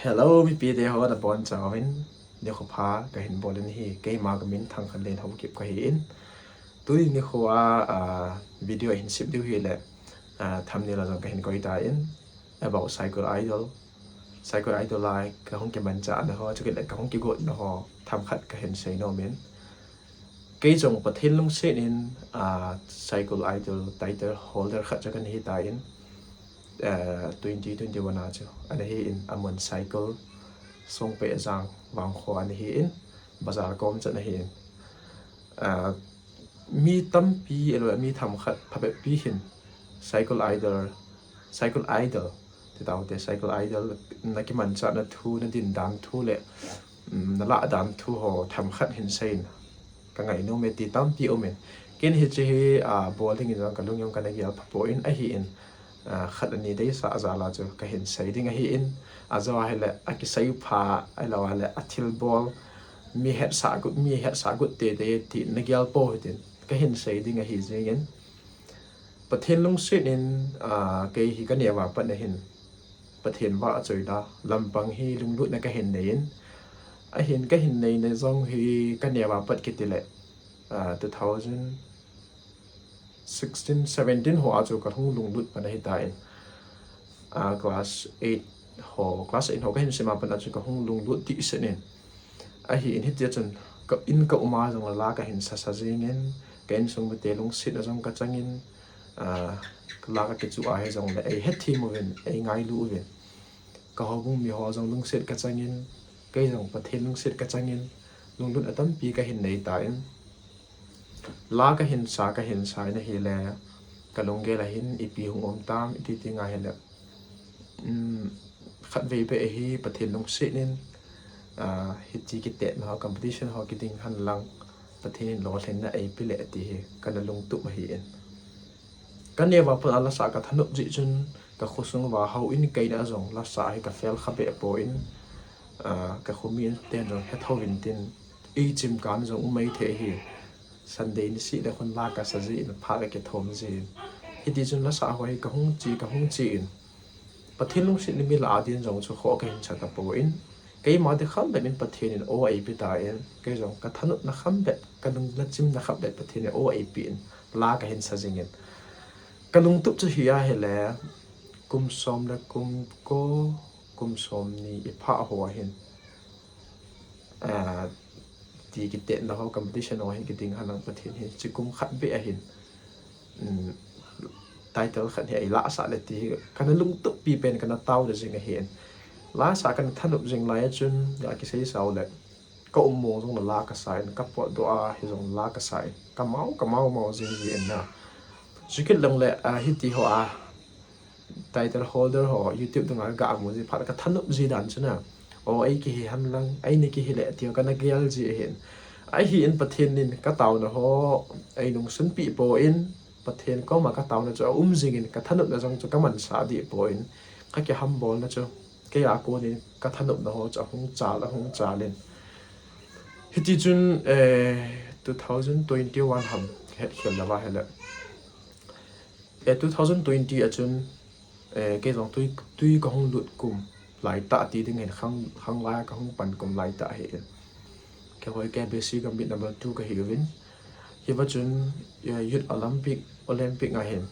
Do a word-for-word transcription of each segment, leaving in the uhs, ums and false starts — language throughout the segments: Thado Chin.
Hello, mipite ho, nabonchauvin nikho pha kahin bol in ahi. Keima kamin Thangkhanlen Haokip kahi in. Tuni nikho a, ah, video hin sep diu hile, ah, thumbnail a jong kahin koi tan, about Saikul Idol. Saikul Idol a kahung kimanchahna ho, chule kahung kigotna ho themkhat kahin seinom in. Kei jong Pathen lungset in, ah, Saikul Idol title holder khat chu kana hi tan, ah, twenty twenty-one a chu ana hi in, amun Saikul, Songpeh Jang vangkho ana hi in, bazar kom chu ana hi in. Ah, mi tampi, elo, mi themkhat phabep pi hin Saikul Idol, Saikul Idol, ti taute, Saikul Idol na kimanchahna thu, na dindan thu le, um, na lahdan thu ho themkhat hin seiyin kangainom e ti tampi um in. Ken hiche hi, ah, bol ding in jong kalung jong kana gel pha poi, ahi in, ah, khat ani deisah jal a chu kahin sei ding ahi in. Ajou a hile akisei pha, ahilou a le athilbol, mi hetsah got, mi hetsah got teitei ti na gel pou hitin kahin sei ding ahi jeng in. Pathen lungset in, ah, kei hi kaneo a pat ahin, Pathen vahchoi da lampang hi lunglutna kahin nei in, ahin kahin neina jong hi kaneo a pat kiti le, ah, two thousand sixteen seventeen ho a chu kahung lunglut pan ahi tan, ah, class eight ho, class eight ho kahin sim a pat a chu kahung lunglut tisen in. Ahi in hitia chun ka in ka um a jong la kahin sasa jeng in, ka insung mite lungsetna jong kachang in, ah, la kakichuh a hijong le eihethem uvin, eingailu uvin. Ka houbung mi ho jong lungset kachang in, kei jong Pathen lungset kachang in, lunglutna tampi kahin nei tan. La kahin sa, kahin sa in ahile, kalunggel a hin ipi hung um tam, iti ti ngai hile, um, khatvei beh hi Pathen lungset in, ah, hiche kitetna ho, competition ho kiding hen lang, Pathen in lolhinna eipe le ti hi kana lungtup ahi in. Kaneo a pat a la sa kathanop jeh chun, ka khosung uva houin keina jong la sa hi ka fel kha beh poi, ah, ka khomi ten jong hetho uvin tin, eichim kan jong um maithei ahi. Sunday niseh le khun la kasa jin, phat kakithom jin. Hiti chun la sa ho hi kahung che, kahung che in, Pathen lungset in mi la a din jong chu khoh kahin sa tapon, keima ti kham bep in Pathen in o eipe tan, kei jong kathanopna kham bep, kalungna chimna kham bep Pathen in o eipe in, la kahin sa jing in. Kalungtup chu hi ahile, kum som le kum ko, kum somni iphah ho ahin, ah, ti kitetna ho, competition ho hin kiding hen lang Pathen hin hiche kum khat beh ahin, um, title khat hi eilahsah le ti hi kana lungtup pipen, kana taona jing ahin. La sa kana thanop jing lai a chun, akisei sao le, ka um mong jong la kasa in, ka potdoh a hijong la kasa in, kamao, kamao mao jing jin na. Chukit lang le, ah, hiti ho a, title holder ho YouTube dunga kaga mu ji phat kathanop ji dan chu na. O, eikihi hen lang, eini kihi le ti ho kana gel ji ahin. Ahi in Pathen in kataona ho einungsunpi pon, Pathen koma kataona chu aum jing in, kathanopna jong chu kamansah deh pon, kakihambolna chu kei a kon in kathanopna ho chu ahung chal, ahung chal in. Hiti chun, eh, two thousand twenty-one ham kahetkhel lou va hile. Eh, two thousand twenty a chun, eh, kei jong tui, tui kahung lut kum laitah ti ding ahin, khang, khanglai kahung pan kum laitah ahin. Kei hoi K B C Gambit number two kahi uvin. Hiva chun, eh, Youth Olympic, Olympic a hin,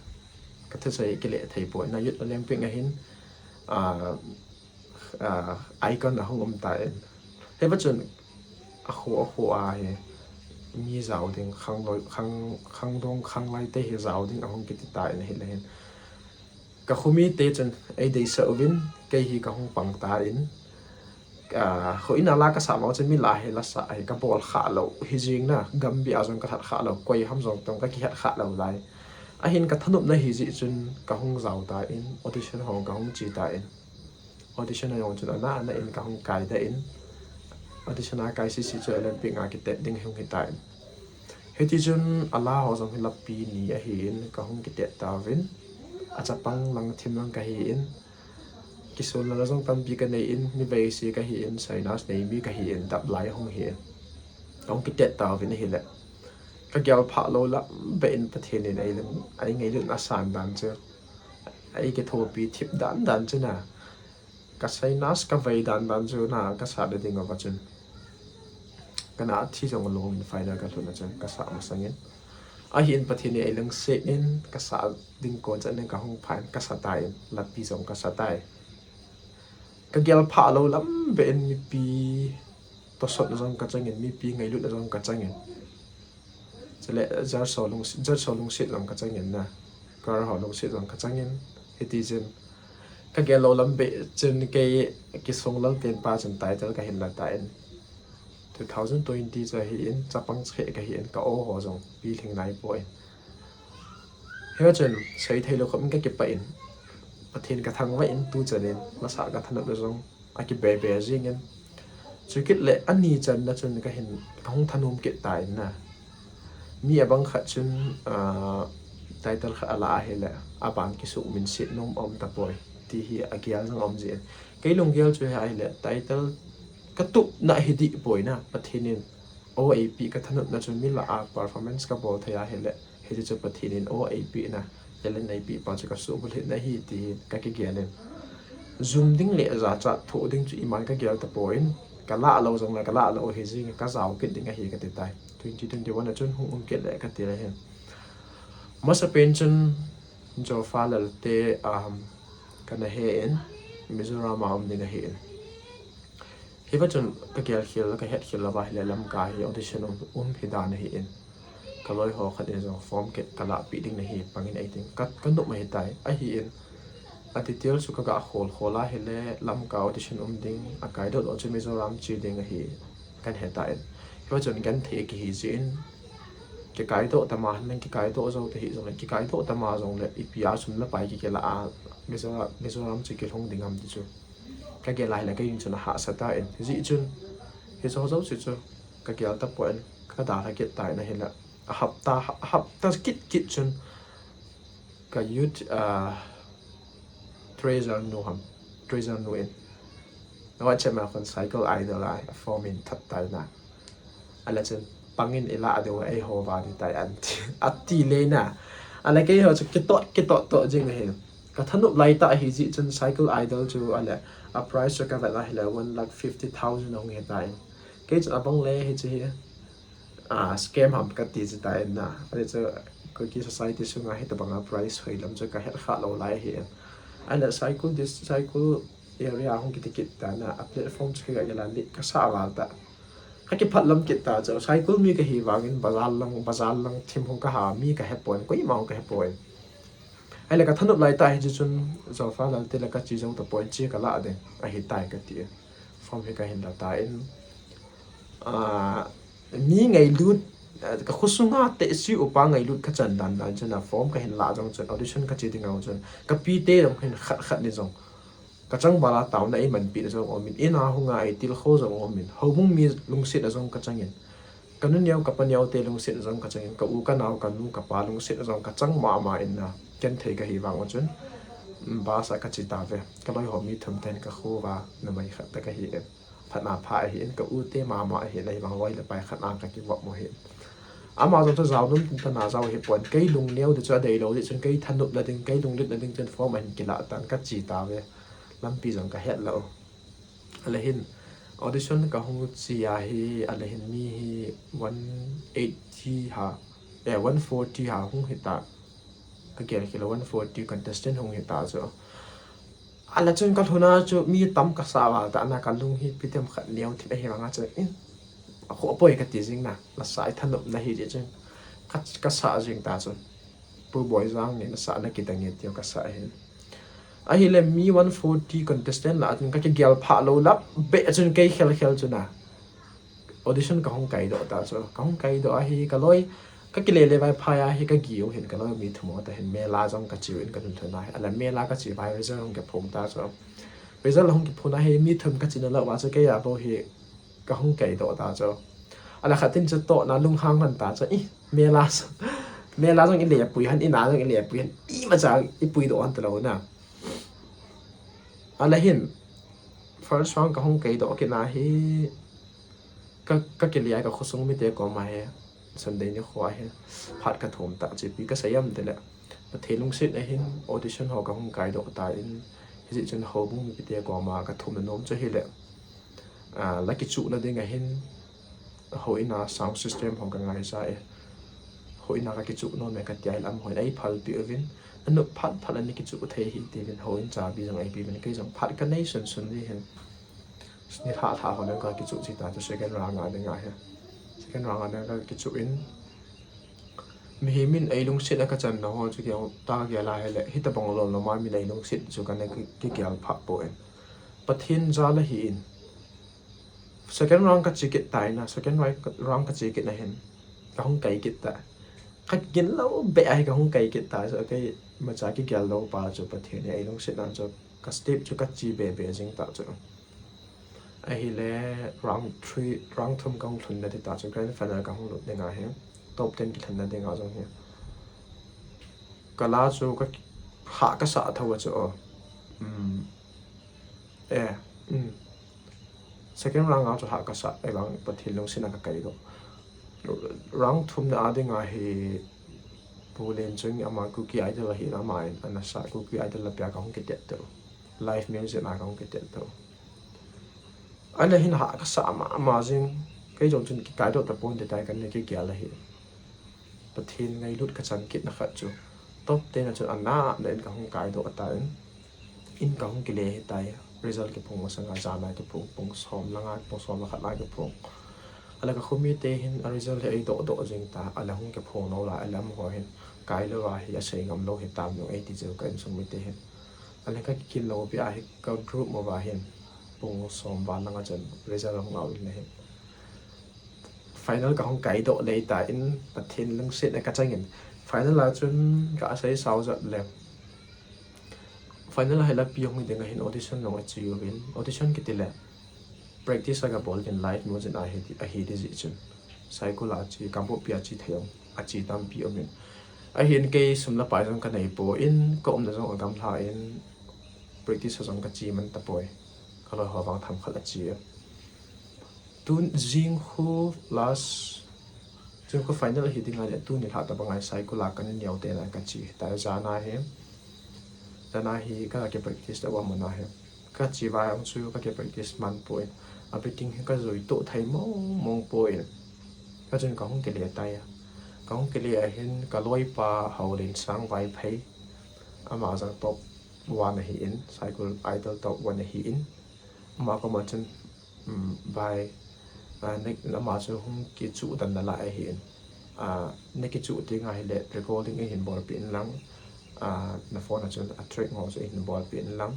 kathusei kile thei poi na, Youth Olympic a hin, ah, ah, icon ahung um tan. Hiva chun akho, akho a hi mi jao ding, khangloi, khang, khangdong, khanglai te hi jao ding ahung kiti tan ahile hin, ka khomi te chun eideisah uvin, kei hi kahung pang tan, ah, kho in a la kasa vang chun mi la hi lasa hi kabol kha lou hi jing na, Gambih a jong kalhat kha lou, koi ham jong tong kakihet kha lou lai. Ahin kathanopna hi jeh chun kahung jao tan, audition ho kahung che tan. Audition a jong chun ana, ana in kahung kai tan. Audition a kai sese chu Olympic a kitet ding hung hi tan. Hiti chun ala ho jong hi lapi ni ahin kahung kitet tauvin. Achapang lang thim lang kahi in. Kisulna la jong tampi kanei in, mi veise kahi in, sinus nei mi kahi in, dap lai hung hi in. Kahung kitet tauvin ahile, kagel phah lou lah beh in Pathen in eilung, eingailutna asan dan chu, eikithopi thip dan dan chu na. Ka sinus ka vei dan dan chu na ka sat ding uva chun. Ka na thi jong lung in final ka lhun a chun ka sat masang in. Ahin Pathen in ei lungset in ka sat ding kon chan in ka hung phan ka sat tai in lapi jong ka sat tai. Ka gel pha lou lam beh in mipi tosot na jong ka chang in, mipi ngailut na jong ka chang in. Chule, judge ho lungset, judge ho lungset jong ka chang in na. Kar ho lungset jong ka chang in. Hiti chun. Ka gel lou lam beh chun kei kisung lal ten pa chun title ka hin la ta in. Two thousand twenty chu ahi in, chapang che ka hi in, ka o ho jong pi lhing nai poi. Hiva chun, sei thei lou khop in ka kipah in. Pathen ka thangvah in tu chan in, la sat ka thanop na jong, a kibe be jing in. Chu kit le ani chan na chun ka hin, ka hung thanom kit ta in na. Mi abang khat chun, ah, title khat a la ahi le, abang kisuk min sit nom um ta poi. Ti hi a gel jong um jin. Kei lunggel chu hi ahi le, title ka tup na hi di poi na, Pathen in. O ei pi ka thanop na chu mi la a performance ka bol thei ahi le. Hiti chu Pathen in o ei pi na. Talent ei pi pa chu ka subulhit na hi ti ka kigel in. Jum ding le jachat thoh ding chu iman ka gel ta poi in. Ka la lou jong le ka la lou hi jing ka jao kit ding ahi ka ti tai. Twenty twenty-one a chun hung um kit le ka ti le hin. Masa pen chun Jofa Lalte, um, ka na he in Mizoram a um ding ahi in. Hiva chun ka gel khel, ka het khel lou va hi le Lamka hi audition um, um hi dan ahi in. Ka loi ho khat in jong form kit ka la pi ding na hi pang in ei ding. Ka, ka nop ma hi tai ahi in. A detail chu ka ga khol khol a hi le Lamka audition um ding a kai doh doh chu Mizoram che ding ahi kan he ta in. Hiva chun kan thei ki hi jin. Ki kai doh ta ma, nan ki kai doh jou ta hi jong le, ki kai doh ta ma jong le, ipi a sum la pai ki ki la a, Mizoram, Mizoram che ki lhung ding am ti chu. Ka gel a hi le ka in chun a hahsa ta in. Ji chun, hi jou jou chu chu, ka gel ta poi in, ka dalha kit ta in ahi le. A hapta, a hapta kit kit chun, ka youth, ah, treasure nu ham, treasure nu in. Na WhatsApp ma kon Cycle Idol a, a form in that tai na. A le chun, pang in i la a deu ei ho va di tai an ti. A ti le na. A le kei ho chu kitot, kitot tot jing ahi. Ka thanop lai ta hi ji chun Cycle Idol chu a le. A price chu ka vet a hi le one lakh fifty thousand hung hi ta in. Kei chun abang le hi chu hi. Ah, scam ham ka ti chu ta in na. A le chu Kuki society sunga hi ta banga price hoi lam chu ka het kha lou lai hi. A le Cycle dis, Cycle area hung kiti kit ta na. A platform chu ka ga la li ka sa val ta. Ka kiphat lam kit ta chu. Cycle mi ka hi vang in bazar lang, bazar lang thim hung ka ha mi ka he poi, koima hung ka he poi. Ahile ka thanop lai ta hi chu chun Jofa Lalte le ka chi jou ta poi, chi ka la ding ahi tai ka ti. Form hi ka hin la ta in, ah, mi ngailut, ah, ka khosunga te si upa ngailut ka chan dan dan chun a form ka hin la jong chun audition ka chi ding a jong chun ka pi te jong hin khat khat ni jong ka chang bala tauna ei manpi na jong um in, in a hunga ei tilkhou jong um in, houbung mi lungset na jong ka chang in. Ka nu neo, ka pa neo te lungset na jong ka chang in, ka u, ka nao, ka nu, ka pa lungset na jong ka chang mama in na, ken thei ka hi vang u chun, um, bus a ka chi ta ve, ka loi ho mi thum ten ka khu va, numei khat ta ka hi in, phat na pha ahi in, ka u te mama ahi in, ahi vang loi le pai khat na ka kivop mo hi. Ama jong chu jao nom tin ta na jao hi pon, kei lung neo di chu a dei lou di chun, kei thanop na ding, kei lunglet na ding chun form a hin kila tan ka chi ta ve, lampi jong ka het lou. Ahile hin, audition ka hung chi a hi, ahile hin mi hi one eighty ha, eh, one forty ha hung hi ta. Ka gel khel a one forty contestant hung hi ta chu. Ahile chun ka lhun a chu mi tam ka sa val ta na ka lung hi pi tem khat neo thim ahi vang a chu. In, a kho poi ka ti jing na, la sa i thanop na hi ti chun. Ka, ka sa jing ta chu. Pu Boijang in sa na ki dang e ti ka sa hin. Ahile mi one forty contestant la chun ka kigel pha lou la be chun kei khel khel chu na. Audition ka hung kai doh ta chu. Ka hung kai doh a hi ka loi. Ka kile le vai phai a hi ka giu hin ka loi mi thum ta hin mela jong ka chiu in ka lhun lhun a hi. Ahile mela ka chi vai result hung kiphong ta chu. Result hung kiphong a hi mi thum ka chi na lou va chu kei a bou hi ka hung kai doh ta chu. Ahile khat in chu toh na lunghang han ta chu. I, mela, mela jong i le pui han, i na jong i le pui han. I ma cha i pui doh han ta lou na. Ahile hin, first round ka hung kai doh kit na hi, ka, ka kile a ka khosung mite koma hi, Sunday nikho a hi, phat ka thum ta, chipi ka sei am tile. Pathen lungset a hin, audition ho ka hung kai doh ta in, Hijeh chun houbung mipite koma kathumna nom chu ahile, ah, la kichuhna ding ahin, houin a sound system ho kangaija e. Houin a kakichuh nom e katia ahile amahon eiphalpeh uvin, anop phat phat le nakichuh thei ahi tiuvin, houin chabi jong eipeuvin, kei jong phat kanei sunsun ji hin. Nilhah lhah ho le kakichuh chita chu second round a dinga hi. Second round a dinga kakichuh in, mihem in eilungset a kachanna ho chu kihung ta gel ahile, hitobang lom lom a min eilungset chu kana ki, kigel phah poi. Pathen jal ahin. Second round kache kit tai na, second round, round kache kit na hin, kahung kai kit ta. Kagin lou beh ahi kahung kai kit ta, chu kei macha kigel lou pa chu Pathen in eilungset nan chu ka step chu kache be be jing ta chu. Ahile round three, round thum kahung lhunna ding ta chu grand final kahung lut dinga hi, top ten kilhenna dinga jong hi. Kala chu ka hah kasah tho a chu, oh. Um, eh, um. Second round a chu hah kasah, ahivang Pathen lungset a kakaidoh. Round thumna a dinga hi Pu Lenchung ama Kuki Idol ahin, ama in ana sah Kuki Idol a pia kahung kitet to. Live music a kahung kitet to. Ahile hin hah kasah mama jing, kei jong chun kikaidoh tapon te tai kana kigel ahi. Pathen ngailut kachan kitna khat chu, top ten a chun ana, ana in kahung kaidoh tan, in kahung kile ahitai. Result kiphong masanga jana kiphong, pung som langa, pung som le khat langa kiphong. Ahile kakhomite hin a result hi eidoh doh jing ta, ahile hung kiphong lou lai, ahile amaho hin kailou ahi, asei ngam lou hitam jong eiti jeh u ka insung mite hin. Ahile kakikil lou beh ahi, ka group mo va hin pung som val langa chun result ahung out in ahin. Final kahung kaidoh lei tan, Pathen lungset a kachang in. Final a chun ka asei sao jat le. Final a hi lapi hung hi ding ahin audition jong ache uvin. Audition kiti le practice a kabol uvin live music ahi, ahi ding jeh chun. Saikul a che, Kangpokpi a che thei jong ache tampi umin. Ahin kei sum le pai jong kanei poi, kaumna jong agamlha in, practice a jong kache man tapoi. Kaloi ho vang themkhat ache. Tun jing khu last, jing khu final ahi ding ahile tuni lhah tabang a Saikul a kana neo te na kache tai jana hi. Jana hi ka, kakipractice tah uva mun a hi. Kache uva jong chu kakipractice man poi. A beating hi kajui toh thei mong mong poi. Kachun kahung kile tai a. Kahung kile ahin kaloipa Haolensang Vaiphei. Ama jong top one ahin, Saikul Idol top one ahin. Ama koma chun, um, vai, ah, ne, ama chu hung kichuh dan nalai ahin. Ah, nakichuh ding ahile recording eihin bolpeh in lang. Ah, na phone a chun a track ho chu eihin bolpeh in lang.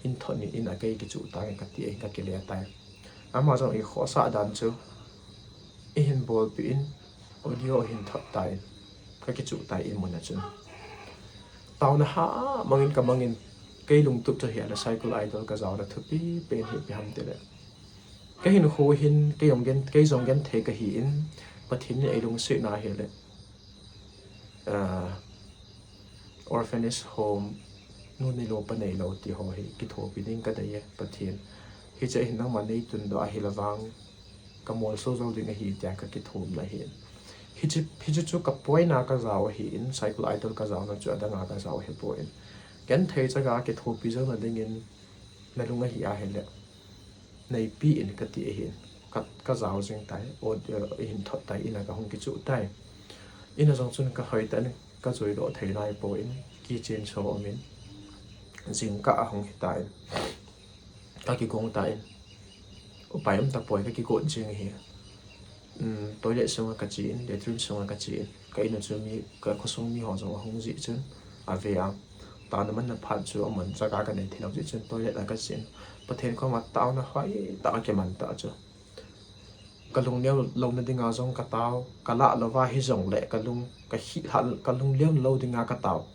In thot in, in a kei kichuh tange kati ahin kakile tai. Ama jong eikhohsah dan chu eihin bolpeh in, audio eihin thot tan, kakichuh tan in mun a chun. Taona ha mangin kamangin, kei lungtup chu hi ahile Saikul Idol kajaona thupi pen hi ipi ham tile, kahinkho hin kei jong gen, kei jong genthei kahin, Pathen in eilungset na ahile, ah, orphanage home, nu neilou pa neilou ti ho hi kithopi ding kadei e Pathen. Hiche hin nangma neitundoh ahile vang kamolso jou ding ahi tia kakithopna ahin. Hiche, hiche chu kapoina kajao ahin, Saikul Idol kajaona chu adanga kajao ahipoi. Genthei chaga kithopi jouna dingin nalung ahi ahile neipi in kati ahin. Ka, kajao jing tai, audio eihin thot tai, in a kahung kichuh tai. In a jong chun kahoi tah in kajuidoh thei naipon, keychain so umin, jingkah ahung hitan, kakigong tan, upai um tapoi, kakigot jing ahi. Um, toilet sunga kachen, latrine sunga kachen, ka in u chu mi, kakhosung miho jong ahung jeh chun, ave a, taona manna phat chu amun chaga kanei theilou jeh chun toilet a kachen. Pathen koma taona hoitah a kiman tah chu, kalungneo louna dinga jong katao, kalah louva hijongle kalung, kahilhah, kalungneo lou dinga katao.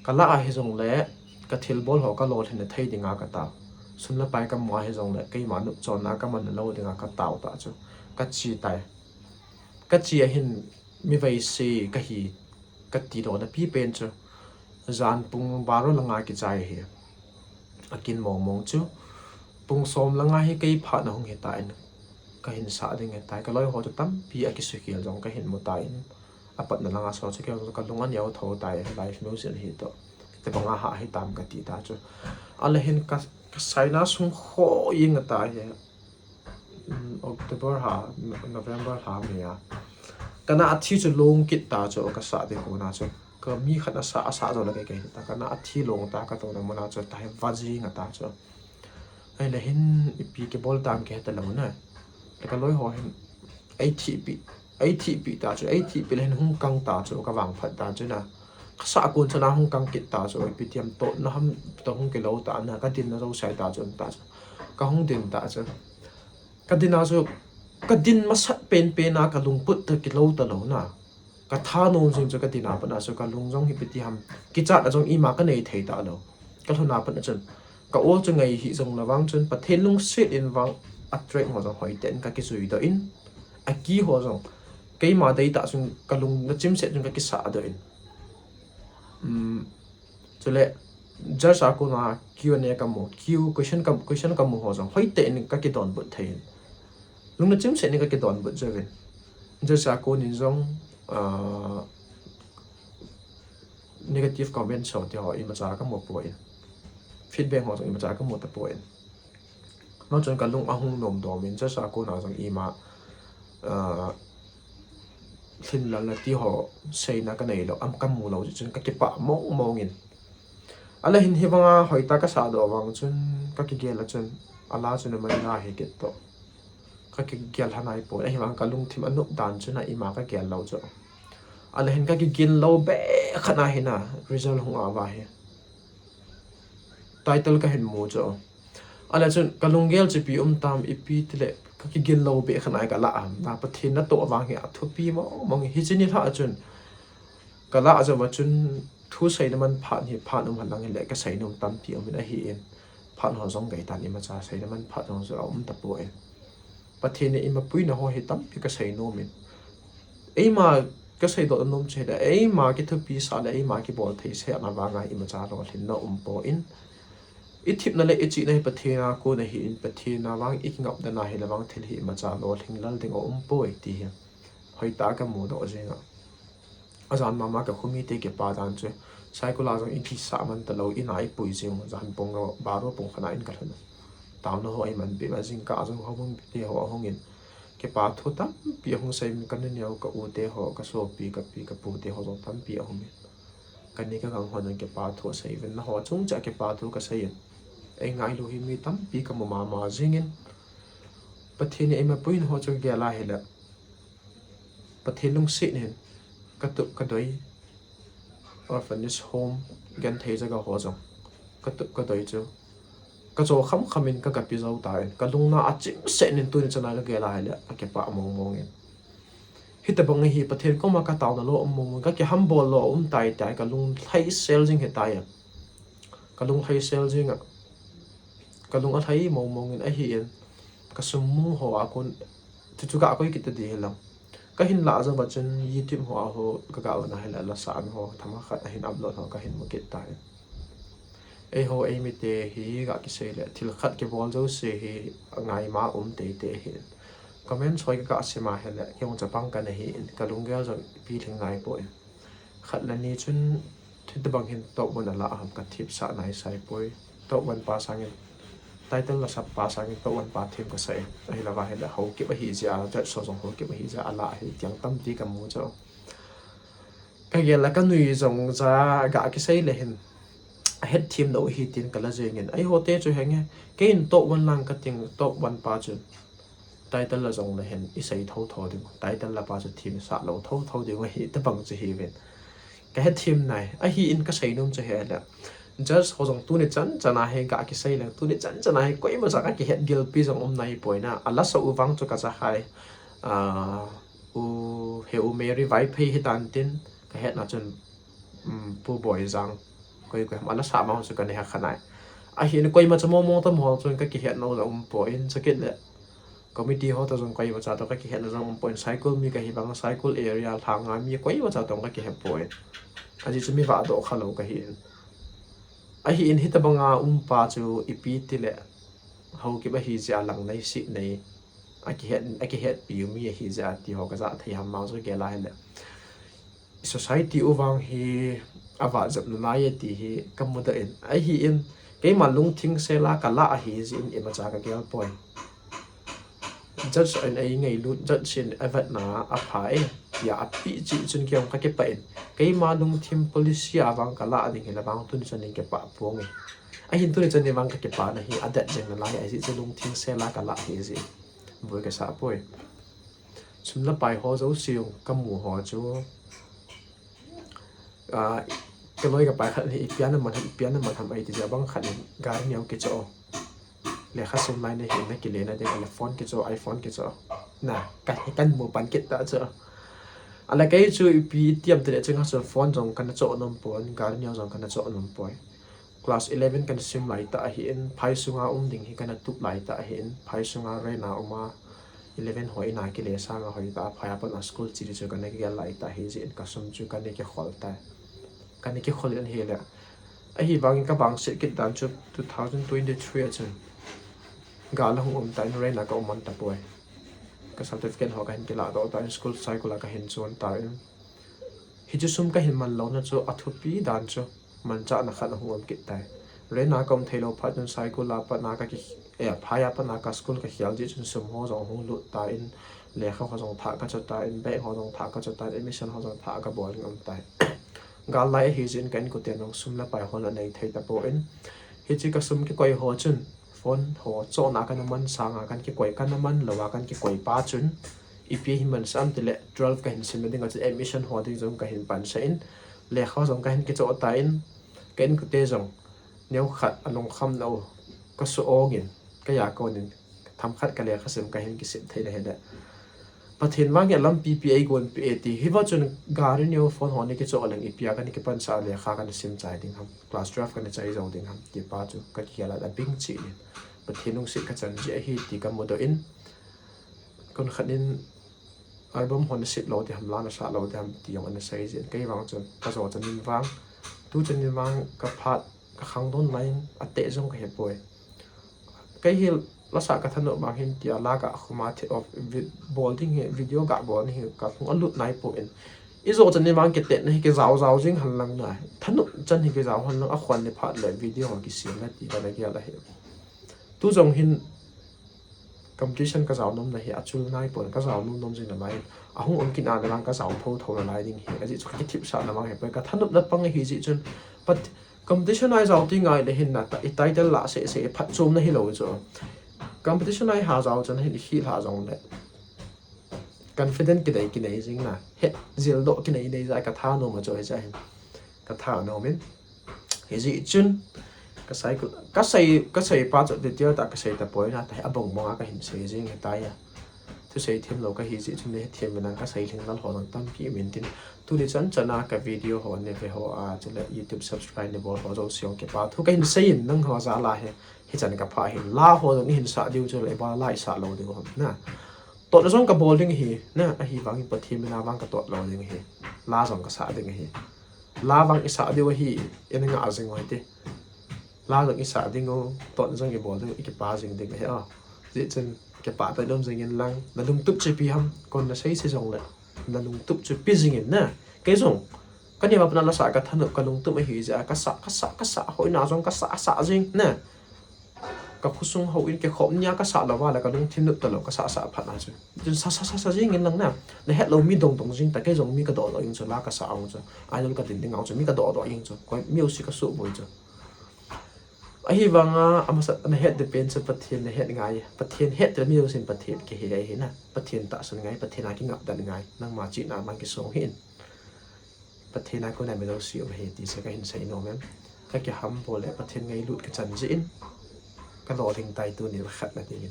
Kalah a hijongle kathilbol ho kalolhinna thei dinga katao. Sum le pai kamu a hijongle keima nopchonna kaman lou dinga katao tah chu, kache tai. Kache ahin, mi veise kahi katidoh napi pen chu, jan pung baro langa kichai ahi. Akin mong mong chu, pung som langa hi kei phatna hung hitan, kahin sah ding ahitai. Kaloiho chu tampi akisukhel jong kahin mu tan, apatna langa so chu kei jong kalung aneo tho tai, live music ahi toh. Tebanga ha hitam kati ta chu. Ahile hin ka, ka saina sung ho ing ata hi. Um, October ha, November ha mia. Kana athi chu long kit ta chu, kasa ding kona chu. Ka mi khat asa, asa jo la kei kei ta. Kana athi long ta katouna muna chu, tahi vaji nga ta chu. Ahile hin ipi kibol tam kiheta lou na. Le kaloi ho hin, ei thipi, ei thipi ta chu, ei thipi le hin hung kang ta chu, kavang phat ta chu na. Kasa kon chu na hung kang kit ta chu, ipi tiam to na ham to hung kilou ta na, kadin na jo sai ta chu, ta chu. Kahung din ta chu. Kadin a chu, kadin masat penpen a kalungput ta kilou ta lou na. Katha nom jing chu kadin a pat a chu kalung jong hi ipi ti ham. Kichat a jong ima kanei thei ta lou. Kalhun a pat a chun. Ka ol chu ngai hi jong la vang chun Pathen lungset in vang a track ho jong hoiten kakijui doh in. Aki ho jong. Keima dei ta chun kalung na chimset chun kakisa doh in. Um, Chule, judge a kona Q and A kamu, Q question ka, question kamu ho jong, hoiten kakidonbut thei in. Lungna chimset in kakidonbut jovin. Judge a konin jong, ah, negative comment ho ti ho imacha kamu poi. Feedback ho jong imacha kamu tapoi. Ama chun kalung ahung nom dom in, judge a kona jong ima, ah, lhinlelna ti ho seina kanei lou, am kamu lou, chun kakipah mong mong in. Ahile hin hivanga hoita kasa doh vang chun, kakigel a chun, ala chun amai na hi kit to. Kakigel hanai poi, ahivang kalungthim anop dan chun a ima kagel lou chu. Ahile hin kakigin lou be khat na hi na, result hung a va hi. Title kahin mu chu. Ahile chun kalunggel chu ipi um tam ipi tile kakigin lou be khat na hi kala am. Na Pathen natoh vang hi athupi mong mong hi chini lha chun. Kala jong a chun thu seina man phat hi phat um halang hile kasei nom tampi um in ahi in. Phat ho jong gei tan imacha seina man phat jong chu aum tapoi. Pathen in eimapuina ho hi tampi kasei nom in. Eima kasei doh nom chu hile, eima kithupi sah le, eima kibol thei sah na vanga imacha lolhinna um poi. Ithipna le ichihna hi Pathen a kon ahi in, Pathen a vang ikingap dan a hile vang thil hi imacha lolhing lal ding aum poi ti hi. Hoita kamu doh jing a. Ajan mama kakhumi te kipa dan chu. Cycle a jong ipi sa man talou, in a ipui jing, jan pung ro, baro pung khat na in kalhun. Taona ho iman pi ma jingkah a jong houbung te ho ahung in. Kipa thu tampi ahung sei min, ka nuneo, ka u te ho, ka sopi, ka pi, ka pu te ho jong tampi ahung in. Kani kagang ho jong kipa thu asei uvin, na ho chung cha kipa thu kasei in. Ei ngailu hi mi tampi kamu mama jing in. Pathen in eimapuina ho chu gel a hile. Pathen lungset in katup kadoi, orphanage home, genthei jaga ho jong katup kadoi chu kacho kham kham in kagapi jou tan, kalungna achimset in tuni chan a kagel a hile kakipah mong mong in. Hitobang hi Pathen koma kataona lou um mong mong, kakihambol lou um tai tai, kalung lhaisel jing hitai. Kalung lhaisel jing a. Kalung alhai mong mong in ahi in. Kasum mu ho a kon, chuchu kakoi kit ta di hilang. Kahin lah jou va chun YouTube ho a ho, kaga uvin ahile lasa an ho, thama khat ahin upload ho, kahin mu kit tai. Eiho, eimite hi ga kisei le, thil khat kibol jouse hi, ngaima um teitei hi. Comment hoi kaga sim a hile, kei jong chapang kana hi in, kalunggel jong pilhing nai poi. Khat le ni chun, hitobang hin top one ala ham kathipsah nai sai poi. Top one pa sangin, title lasa pa sangin top one pa them kasah e. Ahilou va hile Haokip ahi jeh a, judge ho jong Haokip ahi jeh a, ala hi tiang tampi kamu chu. Kagel a kanui jong ja ga kisei le hin, ahet them lou hi tin kala jeng in. Eiho te chu henge, kei in top one lang kating, top one pa chu. Title la jong le hin isei tho tho ding. Title la pa chu themsah lou tho tho ding ahi, tabang chu hiuvin. Kahet them nai. Ahi in kasei nom chu hile, judge ho jong tuni chan chan a hi ga kisei le, tuni chan chan a hi koima cha kakihet gilpi jong um nai poi na. Alasa u vang chu kaja hai. Ah, u, he u Mary Vaiphei hitan tin, kahetna chun, um, Pu Boijang, koi koi ham alasa ma ho chu kana he kha nai. Ahin koima cha mong mong tam ho chun kakihetna u jong um poi, chukit le committee ho toh jong koima cha toh kakihetna jong um poi, Saikul mi kahi vang, Saikul area lhanga mi koima cha toh kakihe poi. Ajeh chu mi vahdoh kha lou kahi in. Ahi in hitobanga um pa chu ipi tile Haokip ahi jeh a lang nei sit nei. Akihet, akihetpi u mi ahi jeh a ti ho kaja thei ham, ma chu gel a hile. Society u vang hi avat jep nalai e ti hi kamudoh in, ahin keima lungthim sela kalah ahi jeh in imacha kagel poi. Judge in eingailut, judge in avetna apha e, tia apeh cheh chun kei jong kakipah in, keima lungthim policy a vang kalah ding hile vang tuni chan in kipah ponge. Ahin tuni chan in vang kakipah na hi adet jeng nalai, ajeh chu lungthim sela kalah ahi jeh in boi kasah poi. Sum le pai ho jouse jong kamu ho chu, ah, kaloi kapai khat hi ipi a naman ham, ipi a naman ham eiti jeh a bang khat in gari neo kichoh, lekha sim lai nahi nakile nading, ahile phone kichoh, iPhone kichoh. Na, ka, kamu pan kit ta chu. Ahile kei chu ipi ti ham tile chunga chu phone jong kana choh nom pon, gari neo jong kana choh nom poi. Class eleven kana sim laitah ahin, phai sunga um ding hi kana tup laitah ahin, phai sunga rent a uma, eleven ho ina kile sanga hoitah a phai a pat a school che ding chu kana kigel laitah ahi jeh in kasum chu kana kikhol tai. Kana kikhol in ahile, ahivangin kavangset kit dan chu two thousand twenty-three a chun gal ahung um tan, rent a kaum man tapoi. Ka certificate ho kahin kiladoh tan, school cycle a kahin chon tan. Hiche sum kahin manlouna chu athupi dan chu manchahna khat ahung um kit tai. Rent a kaum theilou phat chun cycle a pat a kaki, eh, phai a pat a ka school kakhel jeh chun sum ho jong ahung lut tan, lekha ho jong thah kacho tan, bag ho jong thah kacho tan, admission ho jong thah kabol ding um tai. Gal lai ahi jeh in ka inkoten jong sum le pai hol anei thei tapon, hiche kasum kikoi ho chun phone ho chohna kana man sanga kana kikoi, kana man louva kana kikoi pa chun ipi ahin mansah ham tile twelve kahin sim nading a chun admission ho ding jong kahin pansah in, lekha jong kahin kichoh tan, ka inkote jong neokhat alungkhamna u kasuh ongin, kajah konin themkhat kalekha sim kahin kisim thei na hile, Pathen vang hi alampi pi eigonpeh e ti. Hiva chun gari neo, phone ho ana kichoh leng ipi a kana kipansah, lekha kana sim chai ding ham, class twelve kana chai jou ding ham ti pa chu kakigel a abing cheh in, Pathen lungset kachan jeh ahi ti kamudoh in, konkhat in album ho nasem lou ding ham, la nasah lou ding ham ti jong ana sei jeh in, kei vang chun kajo chan in vang, tu chan in vang kaphat, kakhangdon lai in, ateh jong kahepoi. Kei hi lasa kathanop vang hin tia la kakhum a thi-, o, vi-, bol ding hi, video kabol ding hi kahung alut naipon, ijou chan in vang kitetna hi kijao jao jing hen lang na, thanop chan hi kijao hen lang, akhon le phat le video ho kisem na ti kana gel ahi. Tu jong hin competition kajao nomna hi achul naipon, kajao nom nom jing nalai in, ahung um kit a le vang kajao pho tho nalai ding ahi. Ajeh chu kakithipsahna vang hepoi, kathanopna pang ahi jeh chun, pat competition a ijao ti ngai le hin na, i title lah seh seh, phatchomna hilou chu. Competition a iha jao chan hin ikhel lha jongle confident kinei kinei jing na, hetjildoh kinei nei jeh a kathanom a chu hiche hin, kathanom in. Hijeh chun kasei, kasei, kasei pa chu detail tah kasei tapoi, na tah hi abang bang a kahin sei jing ahitai a. Thusei themlou kahi jeh chun nahethem uvin lang, kasei lhinglel ho jong tampi um intin, tuni chan chan a ka video ho nave ho a, chule YouTube subscribe nabol ho jouse jong kipa thu kahin sei in, nangho jal a hi, hichan kaphah hin, la ho jong ihin sah diu chule ibola la isah lou diu ham na. Totna jong kabol ding ahi, na, ahivangin Pathen min a vang katot lou ding ahi. La jong kasah ding ahi. La vang isah diu ahi, ina ngah jing u hite. La jong isah ding u, totna jong ibol ding u, ikipa jing ding ahi, o. Hijeh chun kipah tah in um jing in lang, nalungtup chu ipi ham, kon nasei se jongle, nalungtup chu pe jing in na. Kei jong kaneo a pat na lasa kathanop, kalungtup ahi jeh a kasah, kasah, kasah, hoina jong kasah, sah jing na. Kakhosung houin kikhop nia kasah louva le kalungthim nop talou, kasah sah phat na chu, chun sa, sa, sa, sa jing in lang na. Nahet lou mi dong dong jing ta, kei jong mi kadoh doh jing chu, la kasah jong chu, idol kadin ding jong chu, mi kadoh doh jing chu, koi music kasuboi chu. Ahivanga amasa nahet ding pen chu Pathen nahet ngai, Pathen het tile mi jousen Pathen kihe ahi na, Pathen tahsan ngai, Pathen a kingapdan ngai, nangma chihna a mang kisong hih in. Pathen a kona mi jouse um ahi ti chu kahin seinom em. Kakihambol le Pathen ngailut kachan jeh in, kalolhing tai tuni khatna dingin.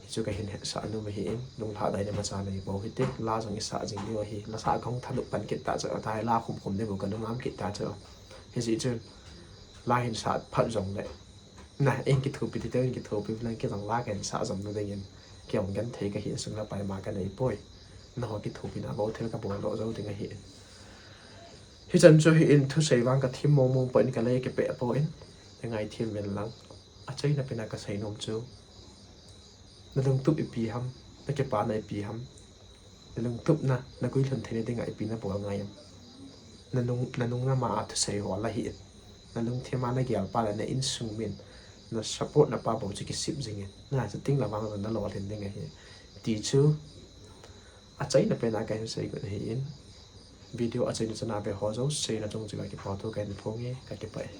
Hichu kahin hetsah nom ahin, lunglhadai le imacha neibou hite, la jong isah jing diu ahi, lasa kahung thanop pan kit tah chu, atai la khum khum ding bou kalung am kit tah chu. Hijeh chun, la hin sah phat jongle, na, eikithopi tite, eikithopi uvin lang, kei jong la kahin sah jom na dingin, kei jong genthei kahin, sum le pai ma kaneipoi. Nangho kithopina bou thil kabol doh jou ding ahin. Hichan chu hin thusei vang kathem mong mong poi, kalei kipeh poi. Ngaithem uvin lang. Achaina pen a kaseinom chu, nalungtup ipi ham, nakipana ipi ham, nalungtupna, naguilhun theina dinga ipi nabol ngai em? Nanung, nanung nama a thusei ho la hi in. Nalungthim a nagel pa le na insung min, na support na pa bou chu kisip jing in. Na chu ting la vang na lolhin ding ahi. Ti chu, achaina pen a kahin sei got ahi in. Video achaina chana ve ho jouse nachung chu kakipah thu kahin phong e, kakipah e.